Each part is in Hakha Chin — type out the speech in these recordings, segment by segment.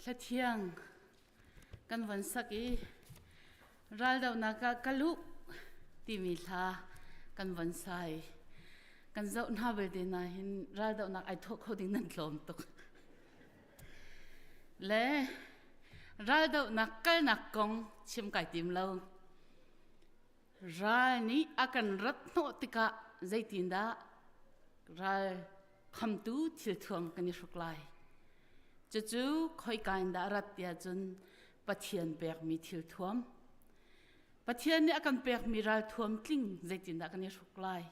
Hlathiang kan von sak i raldohnak ah ka luh timi hla kan von sai. Kan zoh hna belte na hin raldohnak ai thawh kho ding nan tlawm tuk. Le raldohnak kalnak kong chim kai tim lo. Ral nih a kan rat hnawh tikah zeitindah ral khamtu thilthuam kan i hruk lai. Cucu khoika in dah a rat tiah cun Pathian pekmi thilthuam. Pathian nih a kan pekmi ralthuam tling zeitindah kan i hruk lai.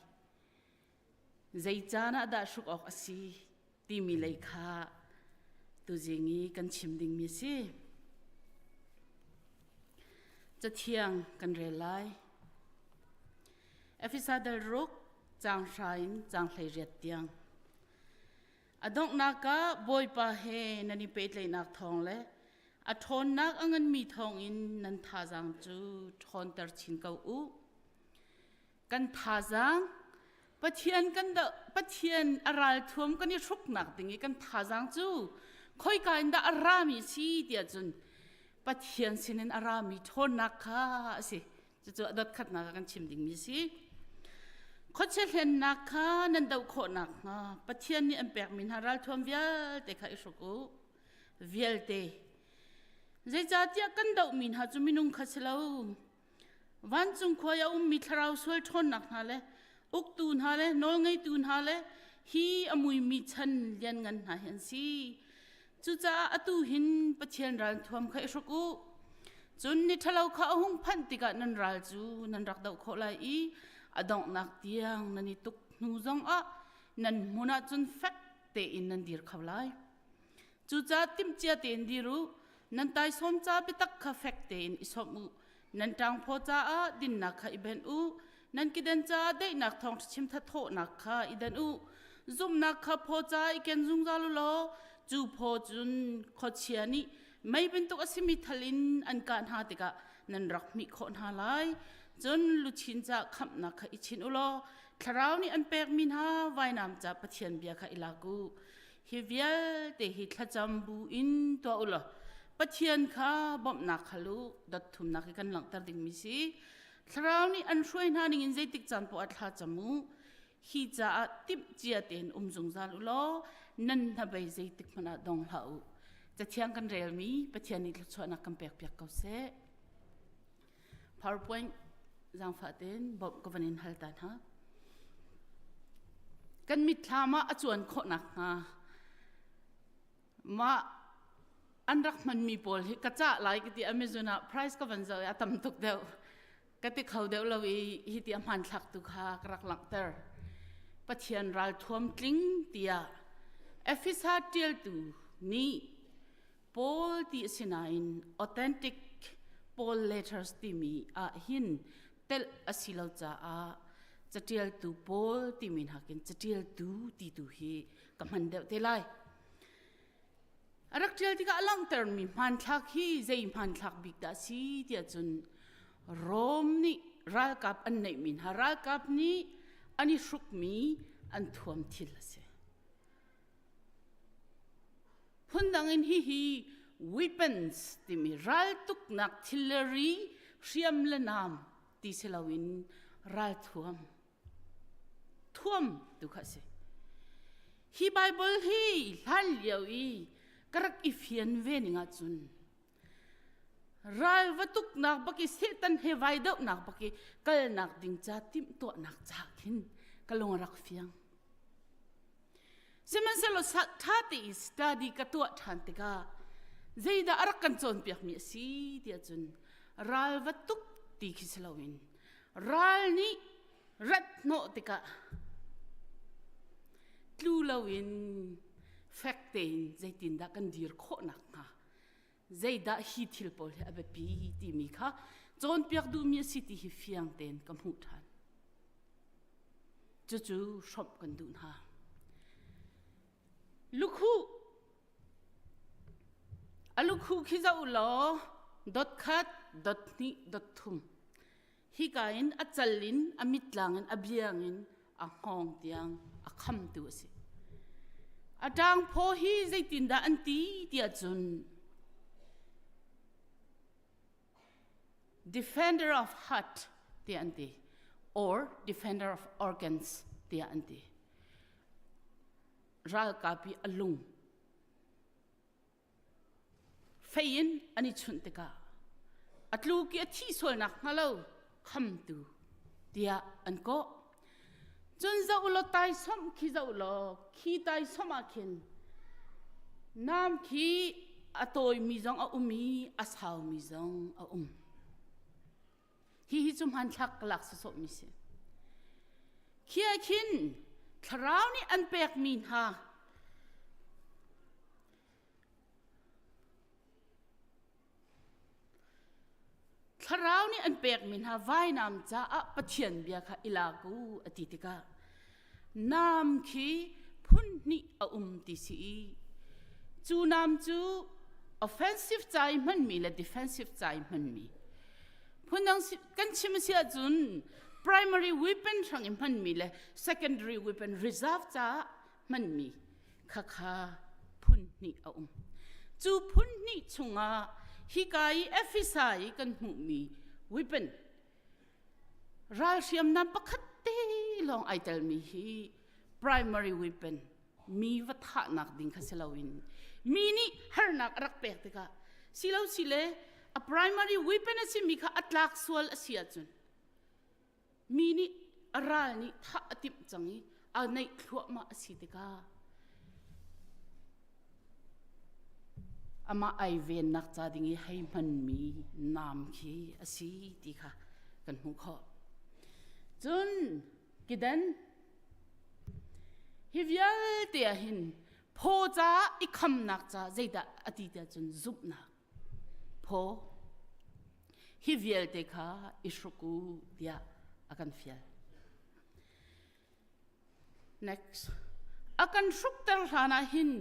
Zei caan ah dah hruk awk a si timi lei kha tuzing i kan chim dingmi a si. Cathiang kan rel lai. Efesa dal ruk caang hra in caang 18 tiang. A donghnak ah Bawipa he nan i pehtlaihnak thawng le a ṭhawnnak a nganmi thawngin nan thazaang cu ṭhawnter chin ko u. Kan thazaang Pathian kan Pathian a ralthuam kan i hruknak ding i kan thazaang cu khoika in dah a rami si tiah cun Pathian sinin a rami ṭhawnnak kha a si. Cucu a dot khatnak ah kan chim dingmi a si. Khuachia hlennak kha nan doh khawh nakhnga Pathian nih an pekmi hna ralthuam vialte kha i hruk u. Vialte. Zeicahtiah kan dohmi hna cu minung kha si lo. Vancung khua i a ummi thlarau sual ṭhawnnak hna le uktu hna le nawlngeitu hna le hi a muimi chan lianngan hna hi an si. Cucaah atu hin Pathian ralthuam kha i hruk u. Cun ni ṭhalo kha a hung phanh tikah nan ral cu nan rak doh khawh lai i a donghnak tiang nan i tuk hnu zongah nan hmun ah cun fek tein nan dir kho lai. Cucaah timhcia tein dir u, nan taisawm ca biatak kha fek tein i sawmh u. Nan ṭangphaw caah dinnak kha i benh u. Nan keden caah daihnak thawngṭha chim thathawhnak kha i danh u. Zumhnak kha phaw caah i ken zungzal u law cu phaw cun khuachia nih mei bantuk a simi thal in an kah hna tikah nan rak hmih khawh hna lai. Cun luchin caah khamhnak kha i chinh u law thlarau nih an pekmi hna vainam ca Pathian bia kha i lak u. Hi vialte hi thlacam bu in tuah u law Pathian kha bawmhnak hal u dot thumnak hi kan langhter dingmi si. Thlarau nih an hruai hna ningin zeitik caan poah thla cam u. Hi caah timhcia tein um zungzal u law nan hnabei zeitik hmanh ah dong hlah u. Cathiang kan relmi Pathian nih thluachuahnak kan pekpiak ko seh. PowerPoint zaangfah tein bawmh ka van in hal ta hna. Kan mitthlam ah a cuan khawh nakhnga mah an rak hmanmi pawl hi ka cah lai ka ti Amazon ah price ka van zoh i a tam tuk deuh ka ti kho deuh lo i hi ti a hmanthlak tu kha ka rak langhter. Pathian ralthuam tling tiah Efesa ṭialtu nih Paul ti a si nain authentic Paul letters timi ah hin telh a si lo caah caṭialtu Paul timi nakin caṭialtu ti tu hi ka hman deuh te lai. A rak ṭial tikah a langhtermi hmanthlak hi zei hmanthlak bik dah a si tiah cun Rome nih ralkap an neihmi hna ralkap nih an i hrukmi an thuam thil a si. Phundang in hihi weapons timi raltuknak thilri hriam le nam ti si loin ralthuam thuam tu kha a si. Hi Bible hi hlan lio i ka rak i fian ve ning ahcun ral va tuknak bak i Satan he vai dohnak bak i kalnak ding ca timhtuahnak ca khin ka lung a rak fiang. Sihmanhsehlaw ṭha tein study ka tuah ṭhan tikah zeidah a rak kan cawnpiakmi a si tiah cun ral va tuk ti khi si loin ral nih rat hnawh tikah tlu loin fek tein zeitindah kan dir khawh nakhnga zeidah hi thil pawl hi a biapi timi kha cawnpiak duhmi a si ti hi fiang tein ka hmuh ṭhan. Cucu hrawmh kan duh hna. Lukhuh a lukhuh khi zoh law dot khat, dot hnih, dot thum. Hika in a cal in a mittlang in a biang in a hngawng tiang a khamtu a si. A ṭangphaw hi zeitindah an ti tiah cun. Defender of heart tiah an ti or defender of organs tiah an ti. Ralkap i a lung fei in an i chunh tikah a tluk i a thih sualnak hnga lo khamtu tiah an kawh. Cun zoh law taisawmh khi zoh law khi taisawmh ah khin nam khi a tawimi zong a um i a saumi zong a um. Hihi cu hmanthlak ka lak sawsawhmi si. Khi ah khin thlarau nih an pekmi hna Thlarau nih an pekmi hna vainam caah Pathian bia kha i lak u a ti tikah nam khi phun hnih a um ti si i cu nam cu offensive ca i hmanmi le defensive ca i hmanmi phundang kan chim a si ahcun primary weapon hrang i hmanmi le secondary weapon reserve caah hmanmi khakha phun hnih a um. Cu phun hnih chungah hika i Efesa i kan hmuhmi weapon ral hriamnam pakhat te lawng ai telmi hi primary weapon mi va thahnak ding kha si loin mi nih harnak a rak pek tikah silo sile a primary weapon a simi kha a tlak sual a si ahcun Mi nih a ral nih thah a timh cang i a neih thluahmah a si tikah amah ai vennak ca ding i hei hmanmi nam khi a si ti kha kan hmuh khawh. Cun kidan hi vialte ah hin phaw caah i khamnak ca zeidah a ti tiah cun zumhnak Phaw, hi vialte kha i hruk u tiah a kan fial. Next. A kan hrukter hlan ah hin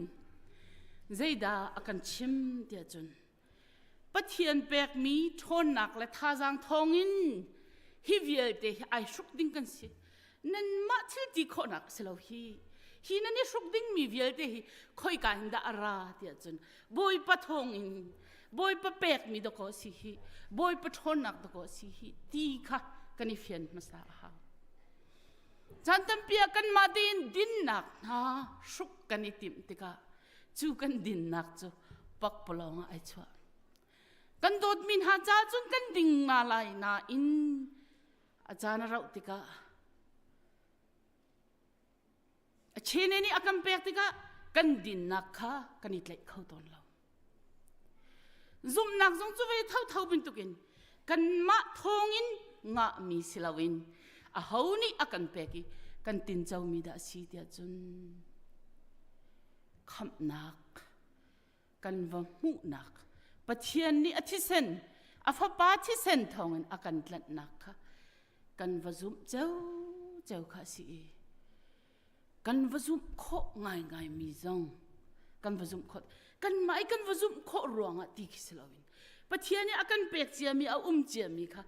zeidah a kan chim tiah cun Pathian pekmi ṭhawnnak le thazaang thawngin hi vialte hi ai hruk ding kan si. Nanmah thil ti khawhnak a si lo hi. Hi nan i hruk dingmi vialte hi khoika hin dah a ra tiah cun Bawipa thawngin Bawipa pekmi dakaw a si hi Bawipa ṭhawnnak dakaw a si hi ti kha kan i fian hmasa a hau. Caan tampi ah kanmah tein dinnak hna hruk kan i timh tikah cu kan dinnak cu pakpalawng ah ai chuah. Kan dawtmi hna ca cun kan ding nga lai nain a caan a rauh tikah a chene nih a kan pek tikah kan dinnak kha kan i tlaih kho tawn lo. Zumhnak zong cu ve thotho bantukin kanmah thawngin ngahmi si loin aho nih a kan pek i kan tincomi dah a si tiah cun khamhnak kan va hmuhnak Pathian nih a thisen a fapa thisen thawngin a kan tlanhnak kha kan va zumh ceu kha a si i kan va zumh khawh ngaingai mi zong kan va zumh khawh kanmah i kan va zumh khawh ruangah ti khi si loin Pathian nih a kan pek ciami a um ciami kha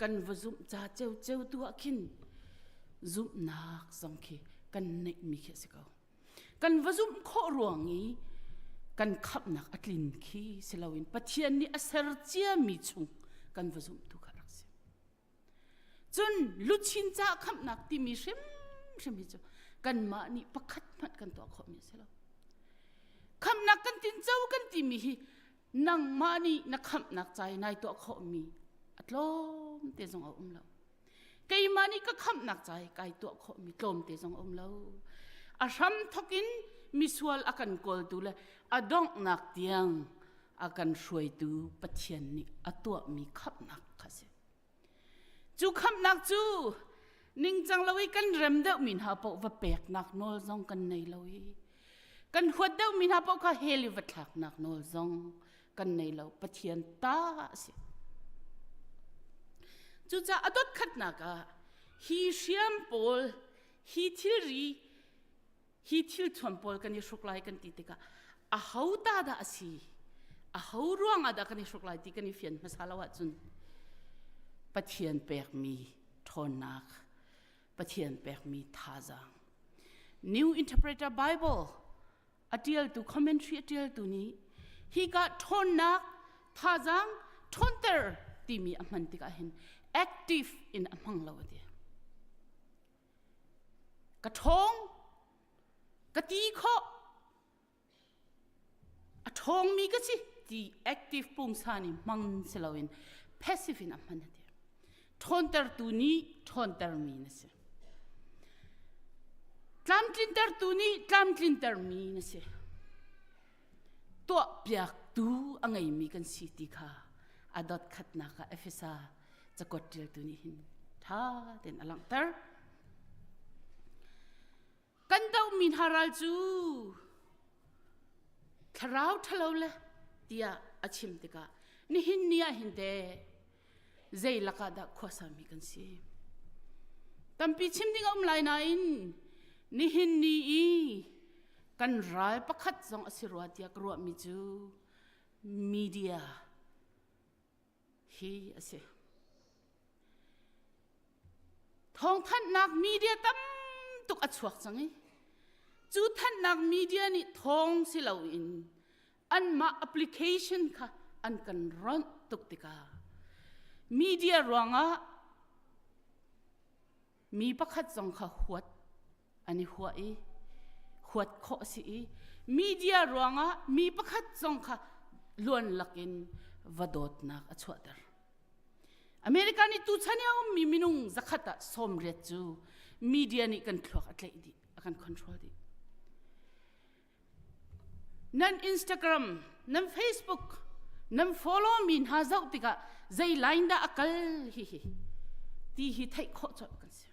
kan va zumh ca ceu tu ah khin zumhnak zong khi kan neihmi khi a si ko kan va zumh khawh ruang i kan khamhnak a tlin khi si loin Pathian nih a ser ciami chung kan va zumh tu kha rak si Cun luchin ca khamhnak timi hrimhrim hi cu kanmah nih pakhat hmanh kan tuah khawhmi a si lo. Khamhnak kan tinco kan timi hi nangmah nih na khamhnak ca i nai tuah khawhmi a tlawmte zong a um lo. Keimah nih ka khamhnak ca i kai tuah khawhmi tlawmte zong a um lo. A hram thawk in misual a kan kawltu le a donghnak tiang a kan hruaitu Pathian nih a tuahmi khamhnak kha a si. Cu khamhnak cu ningcang lo i kan rem deuhmi hna paoh va peknak nawl zong kan nei lo i kan huat deuhmi hna paoh kha hell i va thlaknak nawl zong kan nei lo Pathian ta a si. Cucaah a dot khatnak ah hi hriam pawl hi thilri hi thil thuam pawl kan i hruk lai kan ti tikah aho ta dah a si aho ruangah dah kan i hruk lai ti kan i fian hmasa lo ahcun Pathian pekmi ṭhawnnak Pathian pekmi thazaang New Interpreter Bible a ṭialtu commentary a ṭialtu nih hika ṭhawnnak thazaang ṭhawnter timi. timi a hman tikah hin active in a hmang lo ati. Ka ṭhawng, ka ti khawh, a ṭhawngmi ka si ti active pungsan i hmang si loin passive in a hman a ti. Ṭhawntertu nih ṭhawntermi na si. Tlamtlintertu nih tlamtlintermi na si. Tuahpiaktu a ngeimi kan si ti kha a dot khatnak ah Efesa cakuat ṭialtu nih hin ṭha tein a langhter. Kan dohmi hna ral cu thlarau ṭhalo le tiah a chim tikah nihin ni ah hin teh zei lakah dah khuasami kan si? Tampi chim ding a um lai nain nihin ni i kan ral pakhat zong a si rua tiah ka ruahmi cu media hi a si. Thawngthanhnak media tam tuk a chuak cang i cu thanhnak media nih thawng si loin anmah application kha an kan ronh tuk tikah media ruangah mi pakhat zong kha huat an i huah i huat khawh a si i media ruangah mi pakhat zong kha luan lakin va dawtnak a chuahter. America nih tuchan i a ummi minung zakhat ah 80 cu media nih kan thluak a tlaih dih, a kan control dih. Nan Instagram, nan Facebook, nan follow mi hna zoh tikah zei line dah a kal hi hi ti hi theih khawh colh kan si.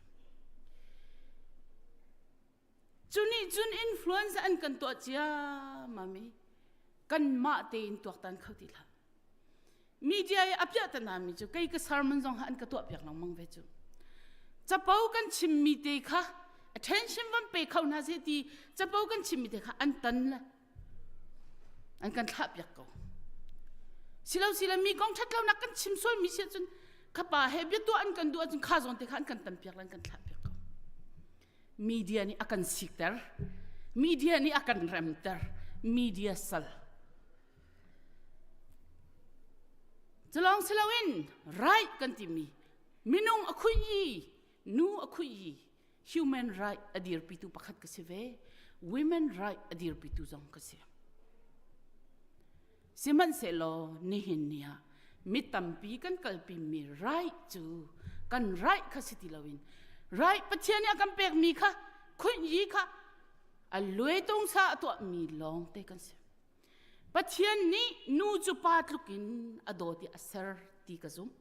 Cu nih cun influence an kan tuah cia mami kanmah tein tuaktan kho ti hlah. Media i a piahtana mi cu kei ka sermon zong an ka tuah piak lengmang ve cu. Capo kan chimmi te kha attention van pe kho hna seh ti capo kan chimmi te kha an tan le an kan thlah piak ko. Silo silo mi kong ṭhat lonak kan chim sual mi si ahcun kha pa he bia tuah an kan duh ahcun kha zawn te kha an kan tan piak le an kan thlah piak ko. Media nih a kan sikter. Media nih a kan remter. Media sal. Culawng si loin right kan timi minung a khuih i nu a khuih i human right a dirpitu pakhat ka si ve women right a dirpitu zong ka si. Sihmanhsehlaw nihin ni ah mi tampi kan kalpimi right cu kan right kha si ti loin right Pathian nih a kan pekmi kha khuih yi kha a luai tung sa a tuahmi lawng te kan si. Pathian nih nu cu pa tluk in a dawt i a ser ti ka zumh.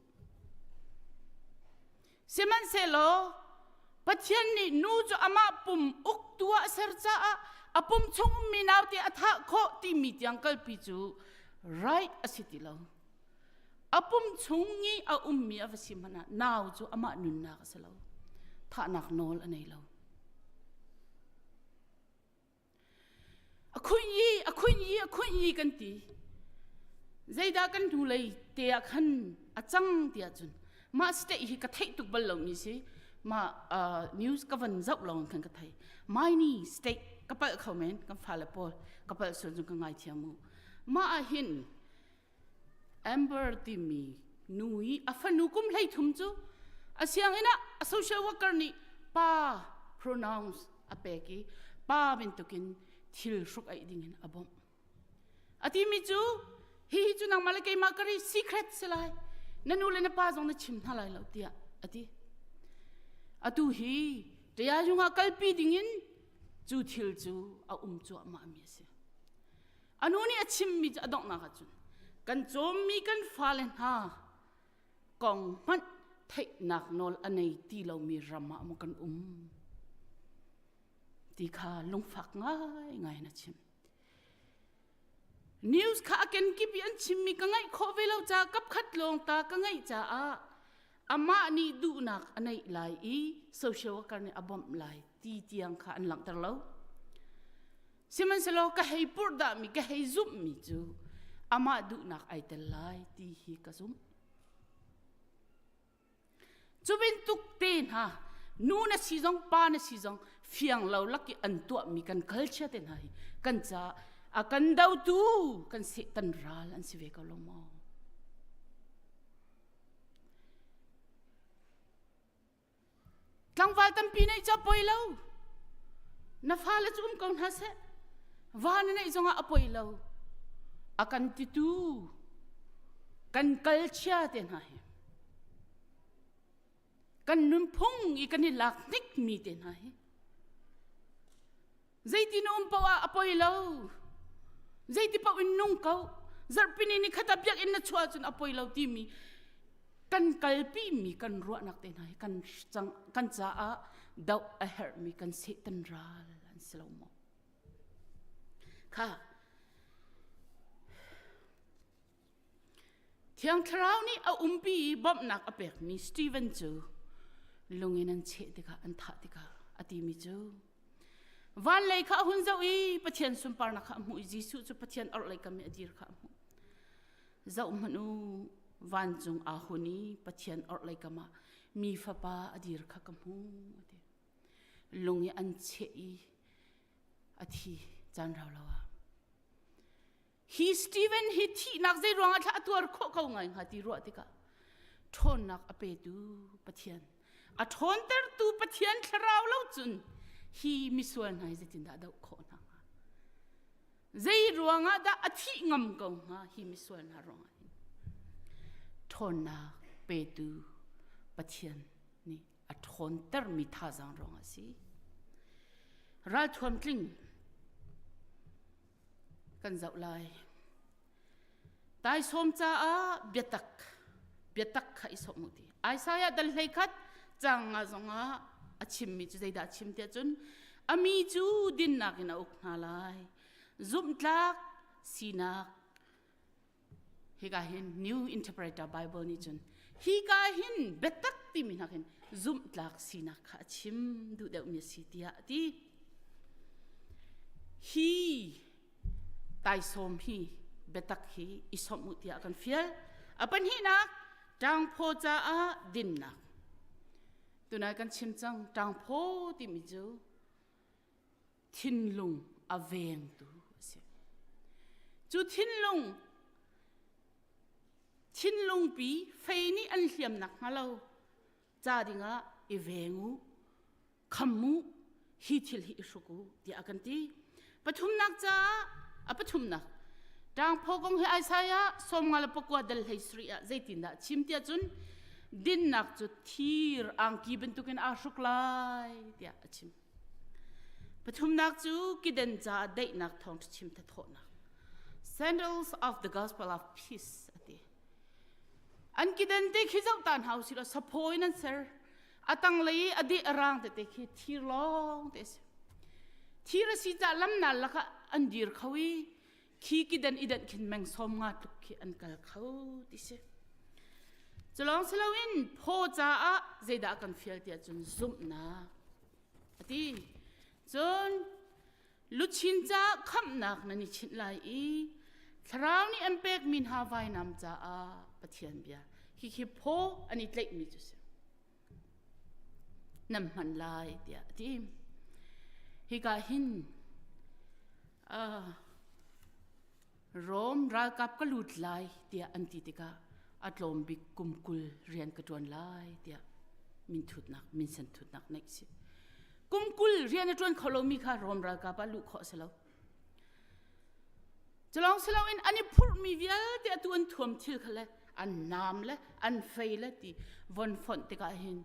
Sihmanhsehlaw Pathian nih nu cu amah pum uktu ah a ser caah a pum chung ummi naute a thah khawh timi tiang kalpi cu right a si ti lo. A pum chung i a ummi a va si hmanh ah nau cu amah nunnak a si lo. Thahnak nawl a nei lo. A khuih i a khuih i a khuih i kan ti. Zeidah kan hnulei te ah khan a cang ti ahcun mah state hi ka theih tuk bal lomi si mah uh, news ka van zoh lawng khan ka thei. Maini state ka palh kho men kan fale pawl ka palh sual cun ka ngaithiam mu. Mah ah hin Amber timi nu i a fanu kum 13 cu a sianginn ah a social worker nih pa pronouns a pek i pa bantukin thil hruk aih dingin a bawmh. A timi cu hihi cu nangmah le keimah ka ri secret si lai na nu le na pa zong na chim hna lai lo tiah a ti. Atu hi ṭayayung ah kalpi dingin cu thil cu a um cuahmah mi a si. A nu nih a chimmi cu a donghnak ahcun kan cawmmi kan fale hna kong hmanh theihnak nawl a nei ti lomi ram ah maw kan um ti kha lungfak ngaingai in a chim. News kha a kenkip i an chimmi ka ngaih khawh ve lo caah kapkhat lawng ta ka ngaih caah amah nih duhnak a neih lai i social worker nih a bawmh lai ti tiang kha an langhter lo. Sihmanhsehlaw ka hei purhdahmi ka hei zumhmi cu amah duhnak ai tel lai ti hi ka zumh. Cu bantuk te hna nu na si zong pa na si zong fiang lo lak i an tuahmi kan culture te hna hi kan ca a kan dotu kan sehtan ral an si ve ko lo maw? Tlangval tampi neih cu a poi lo. Na fale cu um ko hna seh. Va na neih zongah a poi lo. A kan titu kan kalchia te hna hi. Kan nunphung i kan i lak hnik mi te hna hi. Zeiti na um paoh ah a poi lo. Zeiti paoh in nung ko. Zarhpini ni khat ah biakinn na chuah ahcun a poi lo timi kan kalpi mi kan ruahnak te hna hi kan cang kan caah doh a herhmi kan Satan ral an si lo maw? Kha Thiang Thlarau nih a umpi i bawmhnak a pekmi Stephen cu lung in an cheh tikah an thah tikah a timi cu van lei kha a hun zoh i Pathian sunparnak kha a hmuh i Jesuh cu Pathian orhlei kam i a dir kha a hmuh. Zoh hmanh u, vancung aa hun i Pathian orhlei kam ah mi fapa a dir kha ka hmu a ti. Lung i an cheh i a thi caan rau lo ah. Hi Stephen hi thihnak zei ruangah thla a tuar khawh ko ngai hnga ti ruah tikah ṭhawnnak a petu Pathian a ṭhawntertu Pathian thlarau lo cun hi misual hna hi zeitindah a doh khawh hna hnga? Zei ruangah dah a thih ngam ko hnga hi misual hna ruangah hin? Ṭhawnnak petu Pathian nih a ṭhawntermi thazaang ruangah a si. Ralthuam tling kan zoh lai. Taisawm caah biatak biatak kha i sawm u ti. Isaiah dal hlei khat cang nga zongah a chimmi cu zeidah a chim tiah cun a mi cu dinnak in a uk hna lai. Zumhtlak sinak hika hin New Interpreter Bible nih cun hika hin biatak timi hna hin zumhtlak sinak kha a chim duh deuhmi a si tiah a ti. Hi taisawm hi biatak hi i sawmh u tiah kan fial. A pahnihnak ṭangphaw caah dinnak. Tunai kan chim cang ṭangphaw timi cu thinlung a vengtu a si. Cu thinlung thinlungpi fei nih an hliam nakhnga lo ca dingah i veng u, kham u, hi thil hi i hruk u tiah a kan ti. Pathumnak caah a pathumnak ṭangphaw kong hi Isaiah 54 dal hlei sarih ah zeitindah chim tiah cun dinnak cu thir angki bantukin aa hruk lai tiah a chim. Pathumnak cu kiden caah daihnak thawngṭha chim thathawhnak. Sandals of the Gospel of Peace a ti. An kiden te khi zoh ta hna usih law saphaw in an ser. A tanglei i a deh a rang tete khi thir lawng te a si. Thir a si caah lamnal lakah an dir kho i khi kiden i denh khin meng sawm nga tluk khi an kal kho ti si. Culawng si loin phaw caah zeidah kan fial tiah cun zumhnak a ti. Cun luchin caah khamhnak nan i chinh lai i thlarau nih an pekmi hna vainam caah Pathian bia hi phaw an i tlaihmi cu si. Nan hman lai tiah a ti. Hika hin uh, Rom ralkap ka lut lai tiah an ti tikah a tlawm bik kum 20 rian ka ṭuan lai tiah minthutnak minsen thutnak neih si. Kum 20 rian a ṭuan kho lomi kha Rom ralkap ah luh khawh a si lo. Culawng si loin an i phurhmi vialte atu an thuam thil kha le an naam le an fei le ti von fonh tikah hin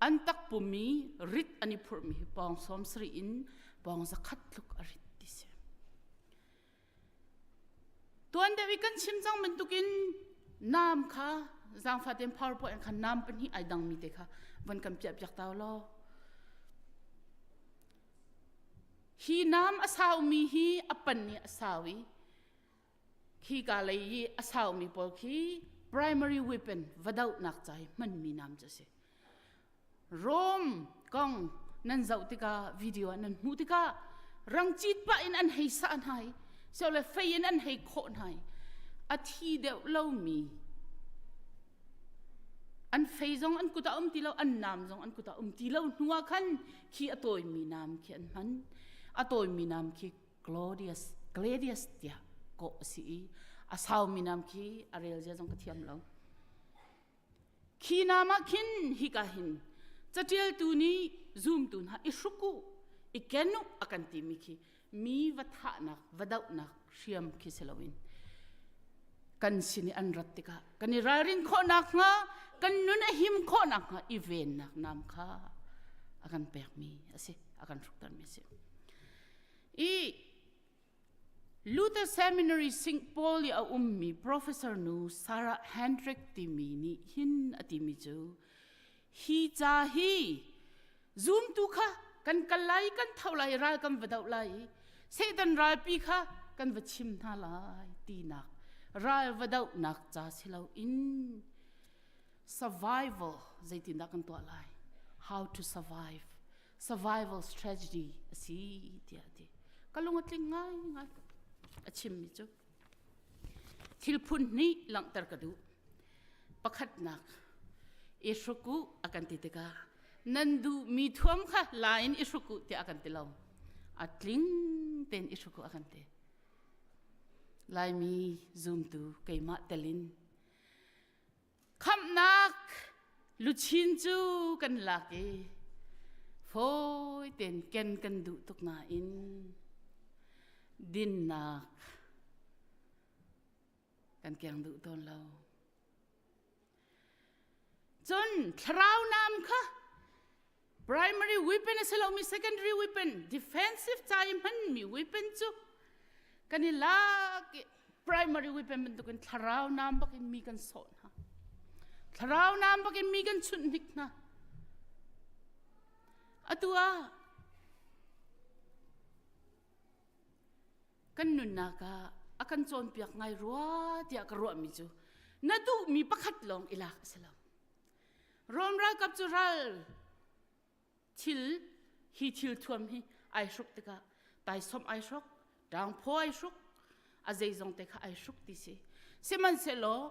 an takpum i rit an i phurhmi hi pawng 70 in pawng 100 tluk a rit ti si. Tuan deuh i kan chim cang bantukin naam kha zaangfah tein PowerPoint kha naam pahnih ai dangmi te kha von kan piah piak ta law. Hi naam a saumi hi a pan i a sau i khi ka lei i a saumi pawl khi primary weapon va dohnak ca i hmanmi naam cu a si. Rome kong nan zoh tikah video ah nan hmuh tikah rangcit pah in an hei sah hna i le fei in an hei khawh hna i a thi deuh lomi an fei zong an kut ah um ti lo an naam zong an kut ah um ti lo hnu ah khan khi a tawimi naam khi an hman a tawimi naam khi Claudius Gladius tiah kawh a si i a saumi naam khi a rel zia zong ka thiam lo Khi nam ah khin hika hin Catialtu nih zumtu hna i hruk u, i ken u a kan timi khi mi va thahnak, va dohnak hriam khi si loin kan sin i an rat tikah kan i ralrin khawhnak hnga, kan nun a him khawhnak hnga i vennak nam kha a kan pekmi a si, a kan hruktermi a si. I Luther Seminary St. Paul i a ummi professor nu Sarah Hendrick timi nih hin a timi cu hi ca hi zumtu kha kan kal lai kan tho lai ral kan va doh lai i Satan ralpi kha kan va chim hna lai tinak ral va dohnak ca si loin survival zeitindah kan tuah lai how to survive survival strategy a si tiah a ti ka lung a tling ngaingai a chimmi cu thil phun hnih langhter ka duh pakhatnak i hruk u a kan ti tikah nan duhmi thuam kha la in i hruk u tiah a kan ti lo a tling tein i hruk u a kan ti Laimi zumtu keimah telin Khamhnak luchin cu kan lak i fawi tein ken kan duh tuk nain dinnak kan keng duh tawn lo. Cun thlarau nam kha primary weapon a si lomi secondary weapon defensive ca i hmanmi weapon cu kan i lak i primary weapon bantukin thlarau nam bakin mi kan sawh hna thlarau nam bakin mi kan chunh hnik hna atu ah kan nunnak ah a kan cawnpiak ngai rua tiah ka ruahmi cu na duhmi pakhat lawng i lak a si lo Rom ralkap cu ral thil hi thil thuam hi ai hruk tikah taisawm ai hruk, ṭangphaw ai hruk, a zeizong te kha ai hruk ti si. Sihmanhsehlaw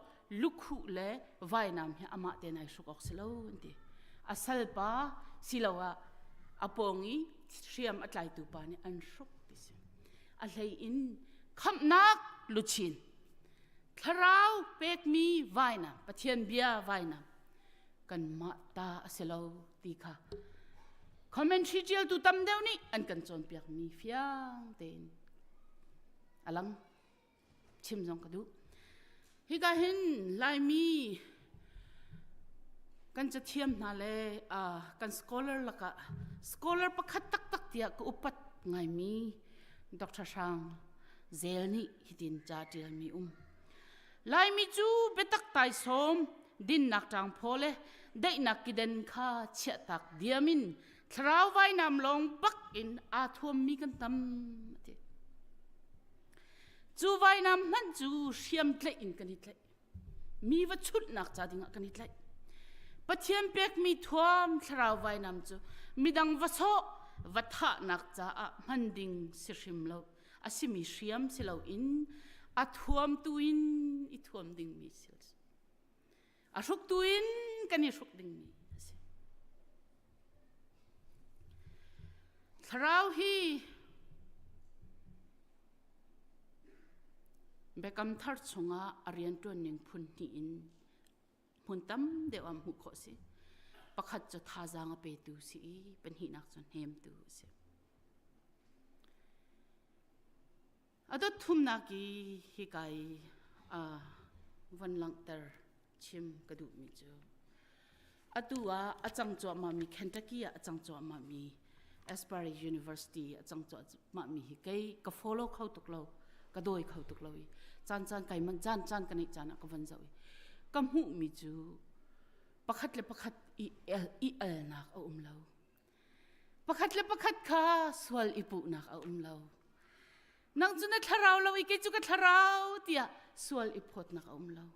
lukhuh le vainam hi amah tein ai hruk awk si lo an ti. A salpa siloah a pawng i hriam a tlaitu pa nih an hruk ti si. A hlei in khamhnak luchin Thlarau pekmi vainam, Pathian bia vainam kanmah ta a si lo ti kha commentary ṭialtu tam deuh nih an kan cawnpiakmi fiang tein a lang chim zong ka duh. Hika hin Laimi kan cathiam hna le uh, kan scholar lakah scholar pakhat taktak tiah ka upat ngaimi Dr. Hrang Zel nih hitin ca ṭialmi um. Laimi cu biatak taisawm, dinnak ṭangphaw le daihnak kiden kha chiahtak diam in thlarau vainam lawng bak in aa thuammi kan tam ati. Cu vainam hmanh cu hriam tlaih in kan i tlaih. Mi va chunhnak ca dingah kan i tlaih. Pathian pekmi thuam thlarau vainam cu midang va sawh va thahnak caah hman ding si hrim lo. A simi hriam si loin a thuamtu in i thuam dingmi si. A hruktu in kan i hruk dingmi a si. Thlarau hi Biakam thar chungah a rianṭuan ning phun hnih in hmun tam deuh ah hmuh khawh a si. Pakhat cu thazaang a petu si i pahnihnak cu hnemtu a si. A dot thumnak i hika i von langhter chim ka duhmi cu atu ah a cang cuahmahmi Kentucky ah a cang cuahmahmi Asbury University a cang cuahmahmi hi kei ka follow kho tuk lo ka dawi kho tuk lo i caan caan kai man caan caan ka neih caan ah ka von zoh i ka hmuhmi cu pakhat le pakhat i i alnak a um lo Pakhat le pakhat kha sual i puhnak a um lo. Nang cu na thlarau lo i kei cu ka thlarau tiah sual i phawtnak a um lo.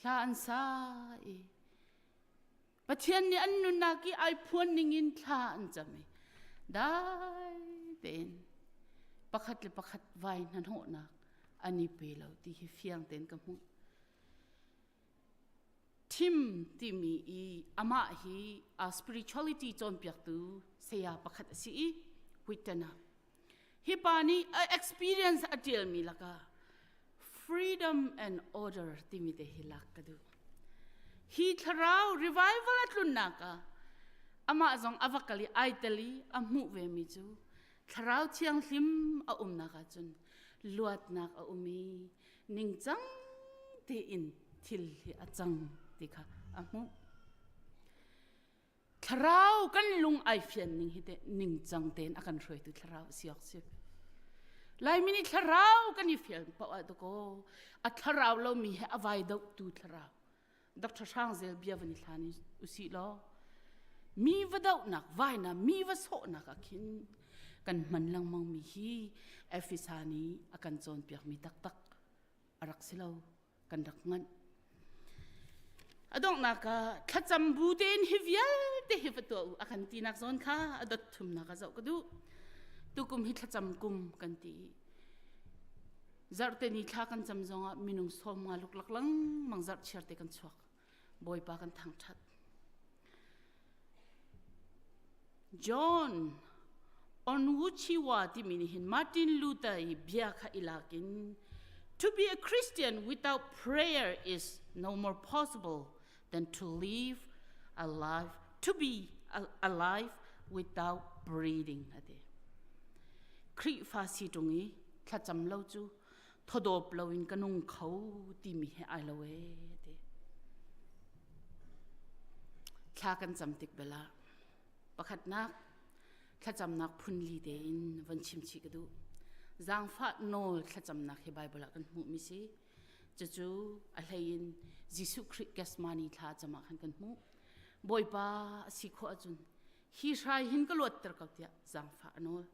Hla an sa i Pathian nih an nunnak i ai phuan ningin thla an cam i dai tein pakhat le pakhat vai hnahnawhnak an i pe lo ti hi fiang tein ka hmuh. Thim timi i amah hi a spirituality cawnpiaktu saya pakhat a si i Wheaton ah hi pa nih a experience a ṭialmi lakah freedom and order timi te hi lak ka duh. Hi thlarau revival a tlunnak ah. Amah zong a va kal i ai tel i a hmuh vemi cu Thlarau Thianghlim a umnak ahcun luatnak a um i ningcang tein thil hi a cang ti kha a hmuh. Thlarau kan lung ai fian ning hi te ningcang tein a kan hruaitu thlarau a si awk si. Laimi nih thlarau kan i fial paoh ah dakaw a thlarau lomi he a vai dohtu thlarau Dr. Hrang Zel bia van i hlan usih law mi va dohnak vaina mi va sawhnak ah khin kan hman lengmang mi hi Efesa nih a kan cawnpiak mi taktak a rak si lo kan rak nganh a donghnak ah thlacam bu tein hi vialte hi va tuah u a kan tinak zawn kha a dot thumnak a zoh ka duh tukum hi thlacam kum kan ti Zarhte ni thla kan cam zongah minung sawm nga luklak lengmang zarh chiar te kan chuak. Bawipa kan thangṭhat. John Onwuchiwa timi nih hin Martin Luther i bia kha i lak in To be a Christian without prayer is no more possible than to live alive to be alive without breathing ati. Khrihfa si ṭung i thlacam lo cu thawdawp loin ka nung kho timi he ai lo ee ti. Thla kan cam tik bel ah pakhatnak thlacamnak phunli tein von chim chih ka duh. Zaangfah nawl thlacamnak hi Bible ah kan hmuhmi si. Cucu a hlei in Jesuh Khrih Gethsemane thla cam ah khan kan hmuh. Bawipa a si khawh ahcun hi hrai hin ka luatter ko tiah zaangfah a nawl.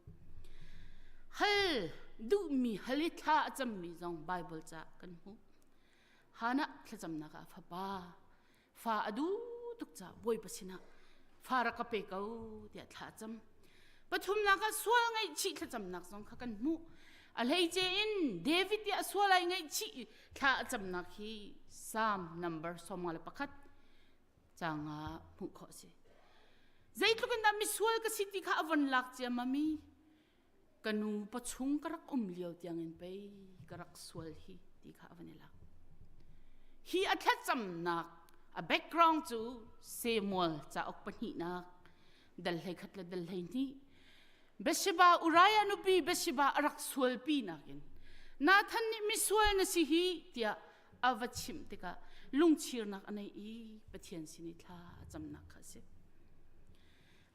Hal duhmi hal i thla a cammi zong Bible ca kan hmuh. Hannah thlacamnak ah fapa fa a duh tuk ca Bawipa sinah fa rak ka pe ko tiah thla a cam. Pathumnak ah sual ngaihchih thlacamnak zong kha kan hmuh. A hleice in David i a sual ai ngaihchih thla a camnak hi Psalm number 51 caang ah hmuh khawh a si. Zeitluk in dah misual ka si ti kha a von lak ciammam i ka nu pachung ka rak um lio tiangin pei ka rak sual hi ti kha a van i lak. Hi a thlacamnak a background cu Samuel cauk pahnihnak dal hlei khat le dal hlei hnih Bathsheba Uriah nupi Bathsheba a rak sualpi nakin Nathan nih misual na si hi tiah a va chimh tikah lungchirnak a nei i Pathian sin i thla a camnak kha a si.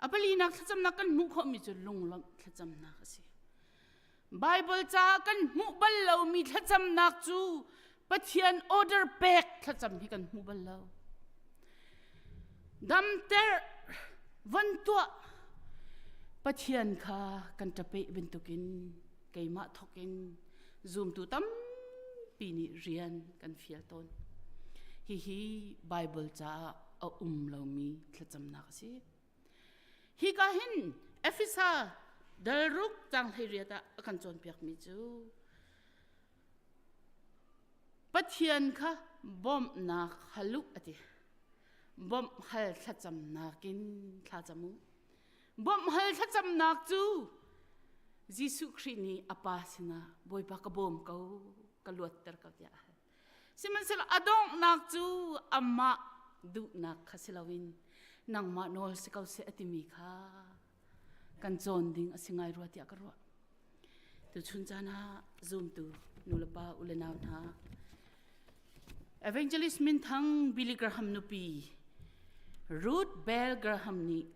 A palinak thlacamnak kan hmuh khawhmi cu lunglawmh thlacamnak a si. Bible ca kan hmuh bal lomi thlacamnak cu Pathian order pek thlacam hi kan hmu bal lo. Damter von tuah Pathian kha kan ṭapeh bantukin keimah thawk in zumtu tampi nih rian kan fial tawn. Hihi Bible caah a um lomi thlacamnak a si. Hika hin Efesa dalruk cang hleiriat ah a kan cawnpiakmi cu Pathian kha bawmhnak hal u a ti. Bawmh hal thlacamnak in thlacam u. Bawmh hal thlacamnak cu Jesuh Khrih nih a Pa sinah Bawipa ka bawm ko, ka luatter ko tiah a hal. Sihmanhsehlaw a donghnak cu amah duhnak kha si loin nangmah nawl si ko seh a timi kha kan cawn ding a si ngai rua tiah ka ruah. Tuchun caan ah zumtu nulepa ulenau hna Evangelist minthang Billy Graham nupi Ruth Bell Graham nih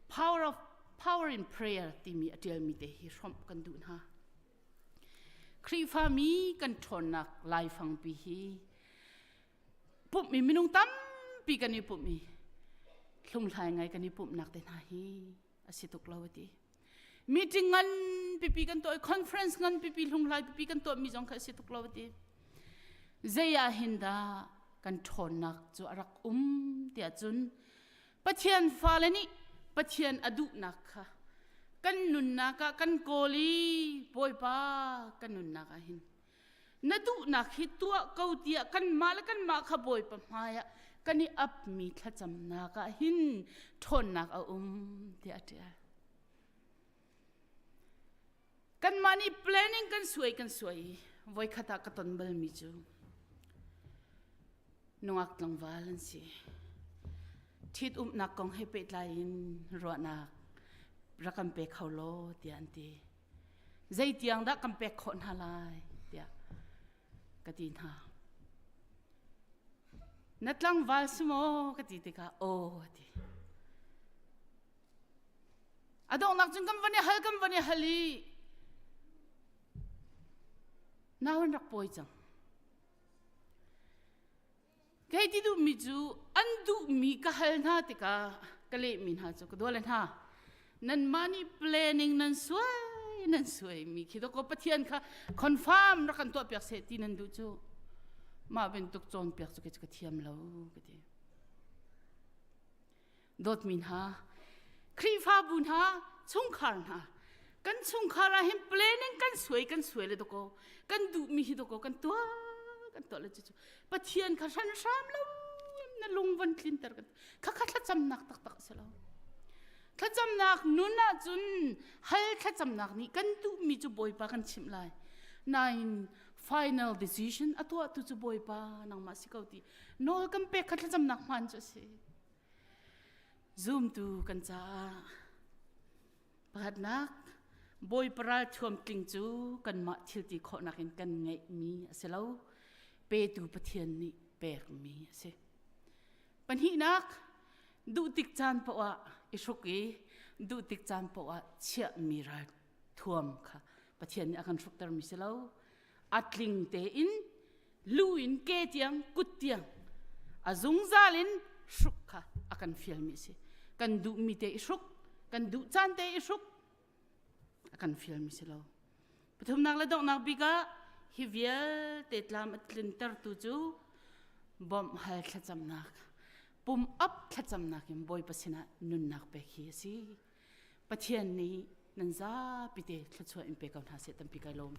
Power of Power in Prayer timi a ṭialmi te hi hrawmh kan duh hna. Khrihfami kan ṭhawnnak laifangpi hi pumhmi minung tampi kan i pumh i hlunghlai ngai kan i pumhnak te hna hi a si tuk lo a ti. Meeting ngan pipi kan tuah i conference ngan pipi hlunghlai pipi kan tuahmi zong kha a si tuk lo a ti. Zei ah hin dah kan ṭhawnnak cu a rak um tiah cun Pathian fale nih Pathian a duhnak kha kan nunnak ah kan kawl i Bawipa kan nunnak ah hin na duhnak hi tuah ko tiah kanmah le kanmah kha Bawipa hmaiah kan i apmi thlacamnak ah hin ṭhawnnak a um tiah a ṭial. Kanmah nih planning kan suai kan suai i voikhat ah ka ton balmi cu nungak tlangval an si. Ṭhitumnak kong he pehtlai in ruahnak rak kan pe kho law tiah an ti. Zeitiang dah kan pek khawh hna lai tiah ka ti hna. Na tlangval si maw ka ti tikah aw a ti. A donghnak cun kan van i hal kan van i hal i nau an rak pawi cang. Kei ti duhmi cu an duhmi ka hal hna tikah ka lehmi hna cu ka dual hna. Nanmah nih planning nan suai nan suaimi khi dawkaw Pathian kha confirm rak kan tuahpiak seh ti nan duh cu mah bantuk cawnpiak cu kei cu ka thiam lo ka ti. Dawtmi hna, Khrihfabu hna, chungkhar hna, kan chungkhar ah hin planning kan suai kan suai le dawkaw kan duhmi hi dawkaw kan tuah kan tuah le cucu Pathian kha hranhram lo na lung van tlinter kan kha kha thlacamnak taktak a si lo. Thlacamnak nun ahcun hal thlacamnak nih kan duhmi cu Bawipa kan chimh lai. Nain final decision a tuahtu cu Bawipa nangmah si ko ti nawl kan pek kha thlacamnak hmaan cu a si. Zumtu kan caah pakhatnak Bawipa ral thuamtling cu kanmah thilti khawhnak in kan ngeihmi a si lo. Petu Pathian nih pekmi a si. Pahnihnak, duh tik caan paoh ah i hruk i duh tik caan paoh ah chiahmi ral thuam kha Pathian nih a kan hruktermi si lo. A tling tein lu in ke tiang kut tiang a zungzal in hruk kha a kan fialmi a si. Kan duhmi te i hruk, kan duh caan te i hruk a kan fialmi si lo. Pathumnak le donghnak bik ah hi vialte tlam a tlintertu cu bawmh hal thlacamnak, pum ap thlacamnak in Bawipa sinah nunnak pek hi a si. Pathian nih nan zapi te thluachuah in pe ko hna seh tampi kai lawm.